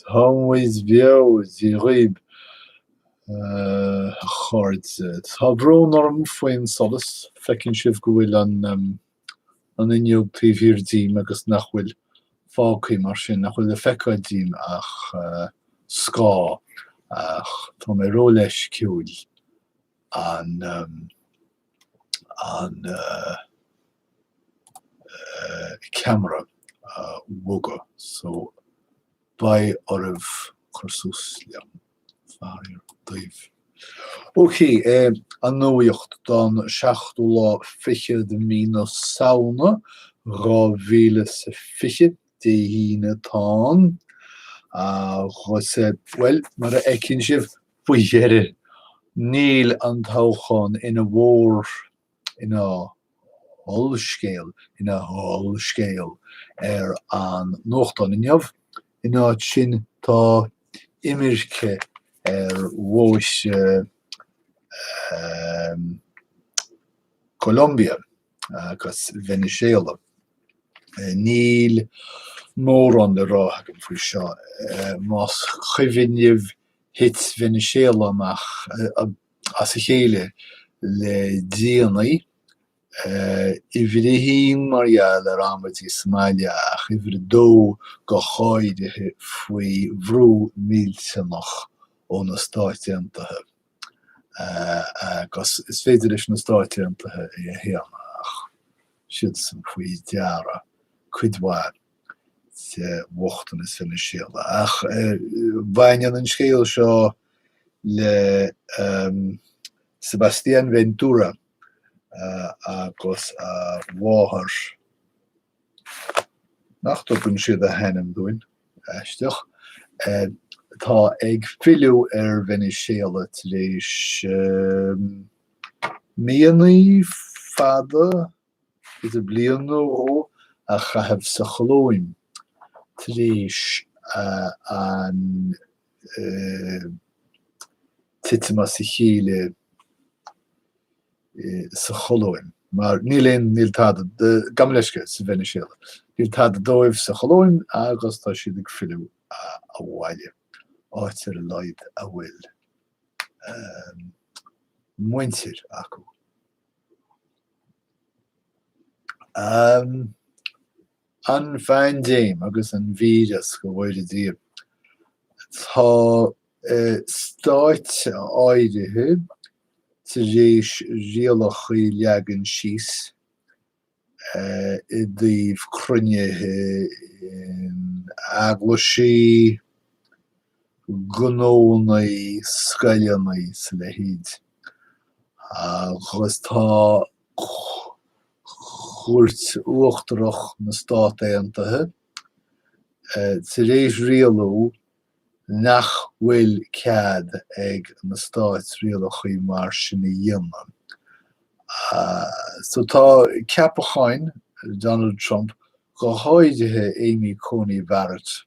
Tá muid beo, Dia dhaoib, a chairde. Tá brón orm faoin solas, feiceann sibh go bhfuil an an fhuinneog taobh thiar díom agus nach bhfuil fágtha mar sin, nach bhfuil le feiceáil díom ach scáth, ach tá mé róleisciúil an an ceamara a bhogadh so beidh oraibh cur suas liom. Faraor daoibh. Ok, an nuaíocht don seachtú lá fichead de mí na Samhna 2020, Dé hAoine atá ann, agus, bhuel, mar a fheiceann sibh, faoi dheireadh, níl an toghchán ina mhór, ina ollscéal, ina ollscéal ar an nuachtán inniu. Ina áit sin, tá imirce ar bhóithre Colombia agus Veiniséala. Níl mórán le rá agam faoi seo. Más cuimhin libh, thit Veiniséala amach as a chéile le déanaí, uimhir a haon mar gheall ar amaidí sa mbaile ach uimhir a dó go háirithe faoi bhrú millteanach ó na Stáit Aontaithe. Agus is féidir leis na Stáit Aontaithe é a shéanadh ach siadsan faoi deara cuid mhaith de bhochtanas Veiniséala. Ach baineann an scéal seo le Sebastián Ventura agus a mháthair, nach dtugann siad a hainm dúinn, aisteach, atá ag filleadh ar Veiniséala tar éis míonna fada, idir bliain nó dhó, a chaitheamh sa Cholóim tar éis an titim as a chéile sa Cholóim, mar níl aon, níl tada, gabh mo leithscéal, sa Veiniséala, níl tada dóibh sa Cholóim agus tá siad ag filleadh abhaile, áit ar a laghad a bhfuil muintir acu. An phaindéim agus an víreas, go bhfóire Dia. Tá stáit áirithe tar éis rialacha a leagan síos i dtaobh cruinnithe in eaglaisí, gnónna, scoileanna is a leithéid. Agus tá Cúirt Uachtarach na Stát Aontaithe tar éis rialú nach bhfuil cead ag na stáit rialacha mar sin a dhéanamh. So tá ceapacháin Donald Trump, go háirithe Amy Coney Barrett,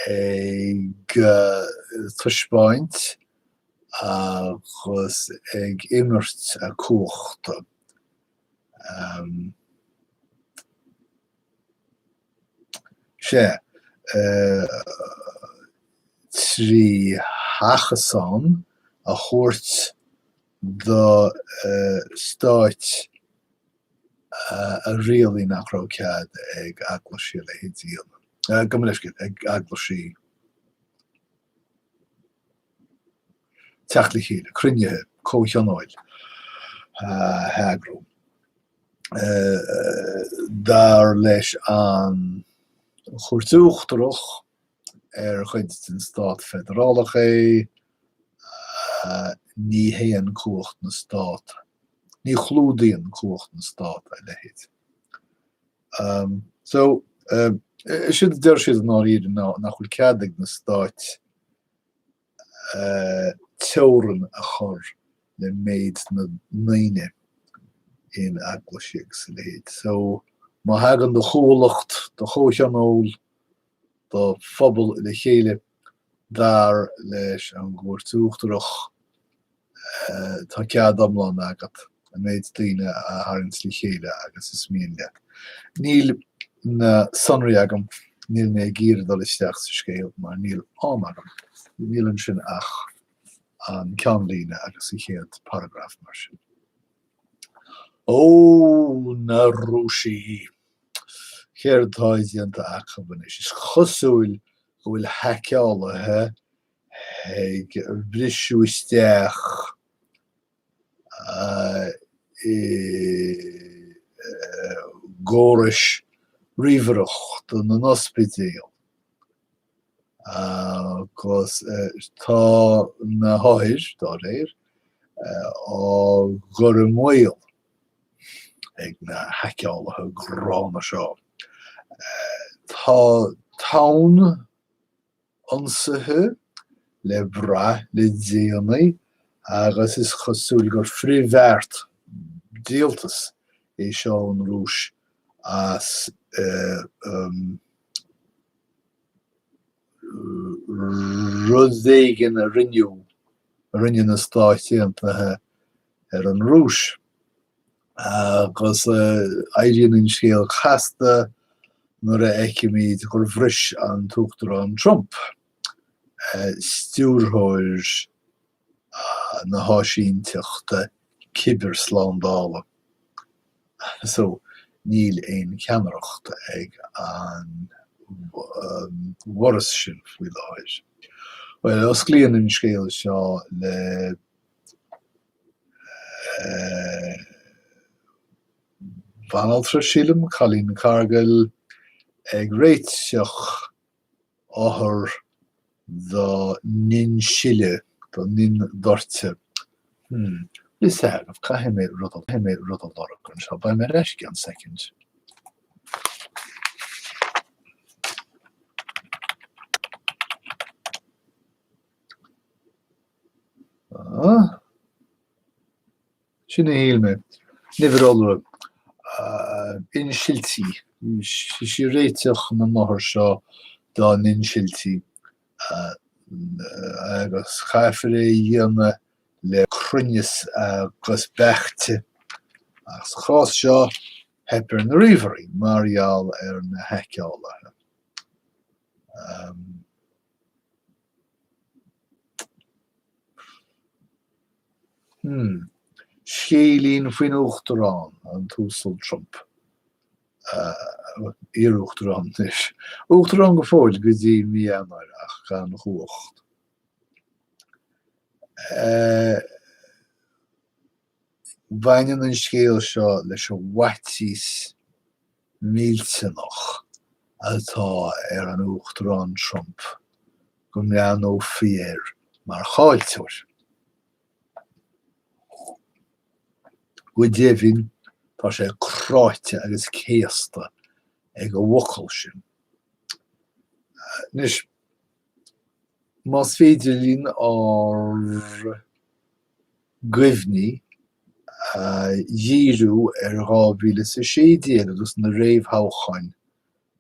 ag taispeáint agus ag imirt a cumhachta. Sea, 3 achasán a thabhairt do stáit a rialaigh nach raibh cead ag eaglaisí a leithéid a dhéanamh. Gabh mo leithscéal, ag eaglaisí teacht le chéile, cruinnithe, comhthionóil a eagrú. Dar leis an Chúirt Uachtarach, ar chuid den stát feidearálach é, ní théann cumhacht na stát, ní chlúdaíonn cumhacht na stát a leithéid. So, séard a deir siad i ndáiríre ná nach bhfuil cead ag na stáit teorainn a chur le méid na ndaoine in eaglaisí agus a leithéid. So, má thagann do chuallacht, do chomhthionól, do phobal le chéile, dar leis an gCúirt Uachtarach, tá cead iomlán agat an méid daoine a tharraingt le chéile agus is mian leat. Níl na sonraí agam. Níl mé ag iarraidh dul isteach sa scéal mar níl am agam. Níl ansin ach an ceannlíne agus an chéad paragraf mar sin. Ó, na Rúisigh! Céard atá déanta acu anois? Is cosúil go bhfuil haiceálaithe ag briseadh isteach i gcórais ríomhaireachta na n-ospidéal agus tá na hothair, dá réir, á gcur i mbaol ag na haiceálaithe gránna seo. Tá tonn ionsaithe le brath le déanaí agus is cosúil gur frithbheart díoltais é seo ón Rúis as rud éigin a rinneadh, a rinne na Stáit Aontaithe ar an Rúis. Agus éiríonn an scéal casta nuair a fheicimid gur bhris an tUachtarán Trump stiúrthóir na háisínteachta cibearshlándála. So, níl aon cheannaireacht ag an bhforas sin faoi láthair. Bhuel, osclaíonn an scéal seo le Banaltra, sílim, Colleen Cargill, ag réiteach othar dá n-insileadh, dá n-iondoirteadh. Hmm. Bhfuil fhios agaibh, caithfidh mé rud a, caithfidh mé rud a lorg anseo. Beidh mé ar ais i gceann soicind. Sin a shíl mé. An uimhir iolra. Insiltí. Bhí sí ag réiteach na n-othar seo dá n-insiltí agus caithfear é a dhéanamh le cruinneas agus beaichte. Ach sa chás seo, theip ar na ríomhairí mar gheall ar na haiceálaithe. Hmm. Scéilín faoin Uachtarán, an tUasal Trump. Iar-Uachtarán anois. Uachtarán go fóill go dtí mí Eanáir ach gan chumhacht. Baineann an scéal seo leis an bhfaitíos millteanach atá ar an Uachtarán Trump go mbreathnófaí air mar chaillteoir. Go deimhin, tá sé cráite agus céasta ag an bhfocal sin. Anois, más féidir linn ár gcuimhní a dhíriú ar 2016 agus na réamhthoghcháin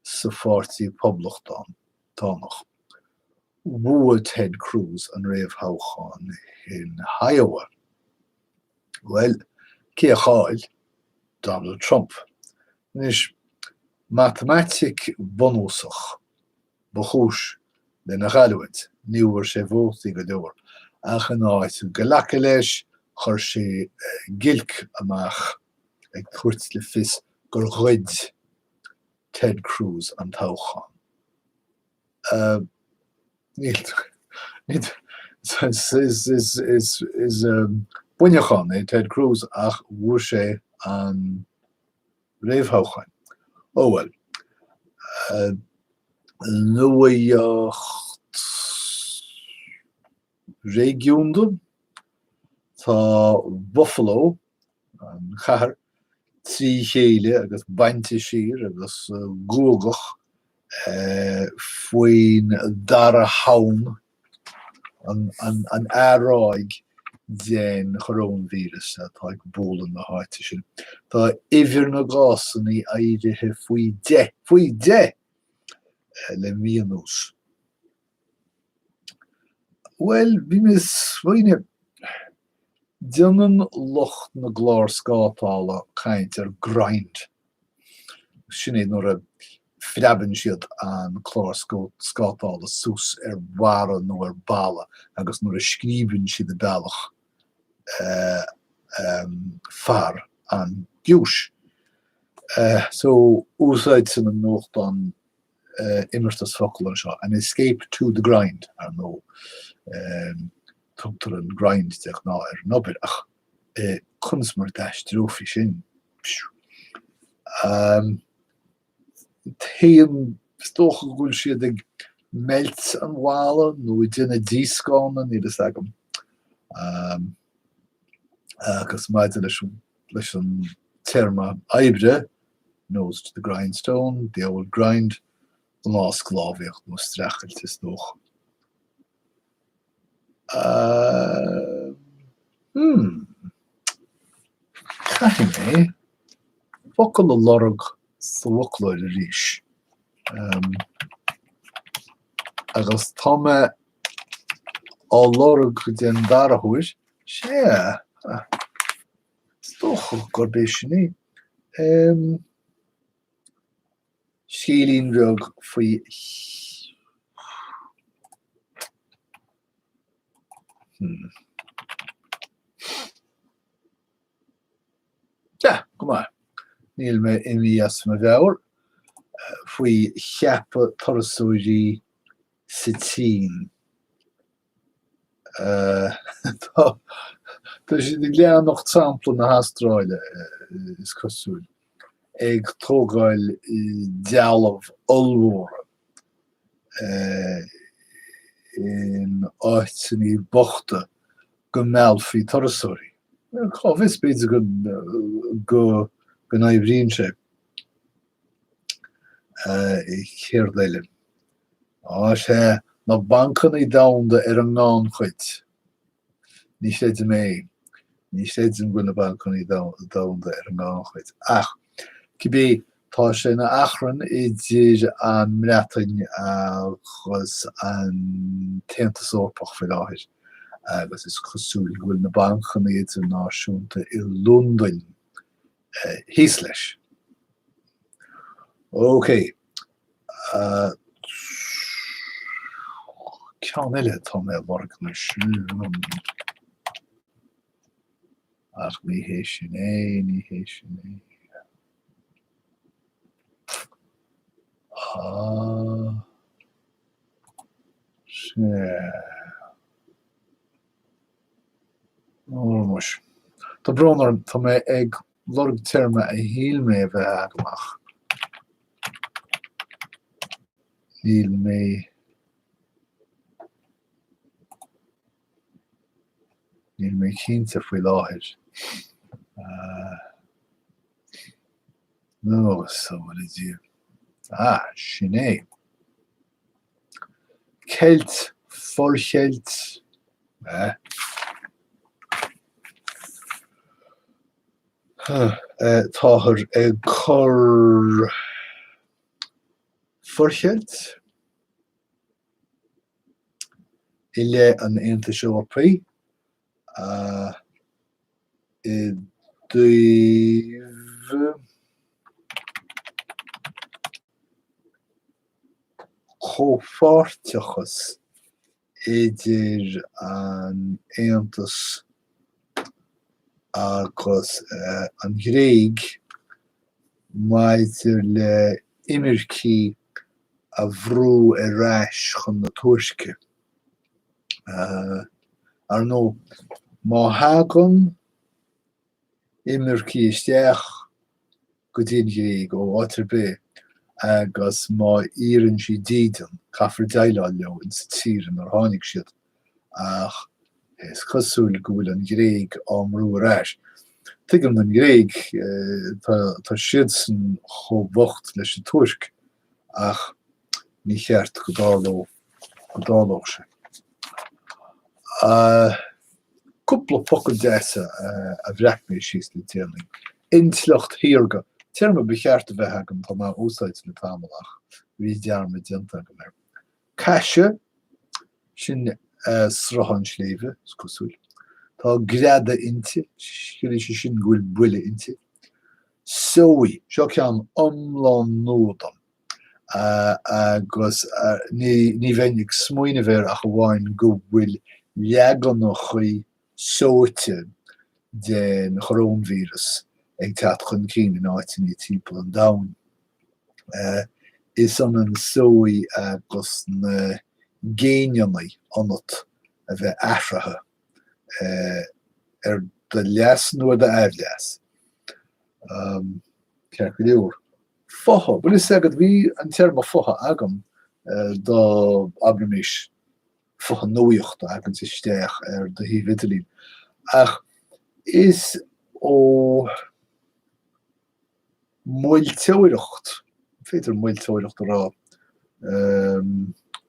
sa Pháirtí Poblachtánach. Bhuaigh Ted Cruz an réamhthoghchán in Iowa. Bhuel, cé a chaill? Donald Trump. Anois, matamaitic bunúsach ba chúis lena chailliúint. Ní bhfuair sé vótaí go leor, ach in áit glacadh leis, chuir sé giolc amach ag tabhairt le fios gur ghoid Ted Cruz an toghchán. Is buinneachán é Ted Cruz ach bhuaigh sé an réamhthoghcháin. Ó bhuel. Nuacht réigiúnda, tá Buffalo, an chathair, trí chéile agus bainte siar agus guagach faoin dara thonn an earráid den choróinvíreas atá ag bualadh na háite sin. Tá uimhir na gcásanna éirithe faoi 10, faoi 10! le mí anuas. Bhuel, bhí mé ag smaoineamh, déanann lucht na gclár scátála caint ar grind. Sin é nuair a. Preabann siad an clár scátála suas ar bharra nó ar balla agus nuair a scríobann siad a bealach far an ghiúis. So, úsáideann an nuachtán imeartas focal anseo, an escape to the grind, ar ndóigh. Tugtar an grind de ghnáth ar an obair, ach conas mar d'aistreofaí sin? Téann, is dócha go bhfuil siad ag meilt an bhalla nó ag déanamh díoscána, níl fhios agam. Agus maidir leis an, leis an téarma oibre, nose to the grindstone, the old grind, gnáthsclábhaíocht nó streachailt is dócha. Hmm. Caithfidh mé focal a lorg sa bhfoclóir arís. Agus tá mé á lorg den dara huair. Sea, is dócha gurb é sin é. Scéilín bheag faoi Hmm. Sea, go maith. Níl mé imithe as mo mheabhair faoi cheapadh turasóirí sa tSín. Tá siad ag leanacht sampla na hAstráile, is cosúil, ag tógáil dealbh ollmhóra in áiteanna bochta go meallfaí turasóirí. Cá bhfios, b'fhéidir go n-oibríonn sé. Céard eile? Á, sea, na bancanna domhanda ar an ngannchuid. Ní chreidim é. Ní chreidim go bhfuil na bancanna domhanda ar an ngannchuid. Ach, cibé, tá sé ina achrann idir an mBreatain agus an tAontas Eorpach faoi láthair, agus is cosúil go bhfuil na bancanna idirnáisiúnta i Londain thíos leis. OK. Ceann eile atá mé a lorg anois. Ach ní hé sin é, ní hé sin é. Ah, sea. Ó, muis. Tá brón orm, tá mé ag lorg téarma a shíl mé a bheith agam ach níl mé níl mé cinnte faoi láthair. Nó, sábhála Dia. Ah, sin é. Ceilt, forcheilt, eh. Táthar ag cur forcheilt i leith an Aontais Eorpaigh i dtaobh comhpháirteachas idir an Aontas agus an Ghréig maidir le imircigh a bhrú ar ais chun na Tuirce. Ar ndóigh, má thagann imircigh isteach go dtí an Ghréig ó áit ar bith agus má iarrann siad dídean, caithfear déileáil leo insa tír inar tháinig siad. Ach is cosúil go bhfuil an Ghréig á mbrú ar ais. Tuigim don Ghréig, tá siadsan chomh bocht leis an Tuirc, ach ní cheart go dtarlódh go dtarlódh sé. Cúpla focal deasa a bhreac mé síos le déanaí. Intleacht shaorga, téarma ba cheart a bheith agam, tá mé á úsáid le tamall ach bhí dearmad déanta agam air. Caise, sin sruthán sléibhe, is cosúil. Tá greadadh inti, ciallaíonn sé sin go bhfuil buille inti. Seoigh, seo ceann iomlán nua dom. Agus ní bheinn ag smaoineamh air ach amháin go bhfuil leaganachaí seoite den choróinvíreas ag teacht chun cinn in áiteanna timpeall an domhain. Is ionann sóí agus na géineanna ionat a bheith athraithe ar do leas nó ar d'aimhleas. Ceart go leor. Fotha, bhfuil fhios agat, bhí an téarma fotha agam dá, abraimis, fotha nuaíochta a thaganns isteach ar do shuíomh idirlín. Ach is ó mhuilteoireacht, an féidir muilteoireacht a rá,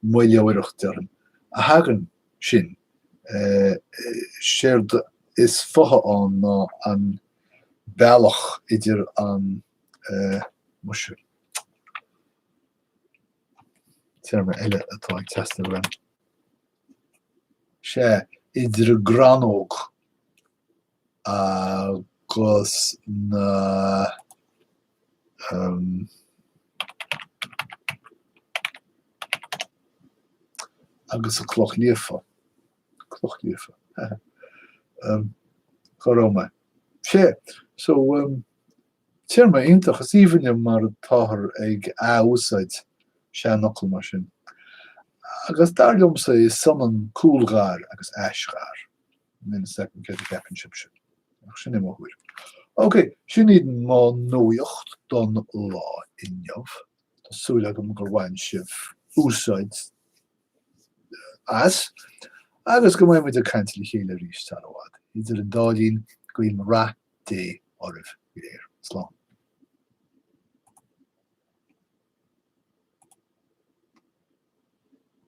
muilleoireacht déarfainn, a thagann sin. Séard is fotha ann ná an bealach idir an, muise, téarma eile atá ag teastáil uaim. Sea, idir an gcrannóg agus na agus an cloch líofa. Cloch líofa. Cá raibh mé? Sea, so, téarma iontach, is aoibhinn liom mar atáthar ag ath-úsáid seanfhocal mar sin. Agus dar liomsa is ionann cúlghair agus aisghair. Níl fhios agam céard a cheapann sibhse, ach sin é mo thuairim. Ok, sin iad mo nuaíocht don lá inniu. Tá súil agam gur bhain sibh úsáid as agus go mbeidh muid ag caint le chéile arís sar i bhfad. Idir an dá linn, guím rath Dé oraibh go léir. Slán.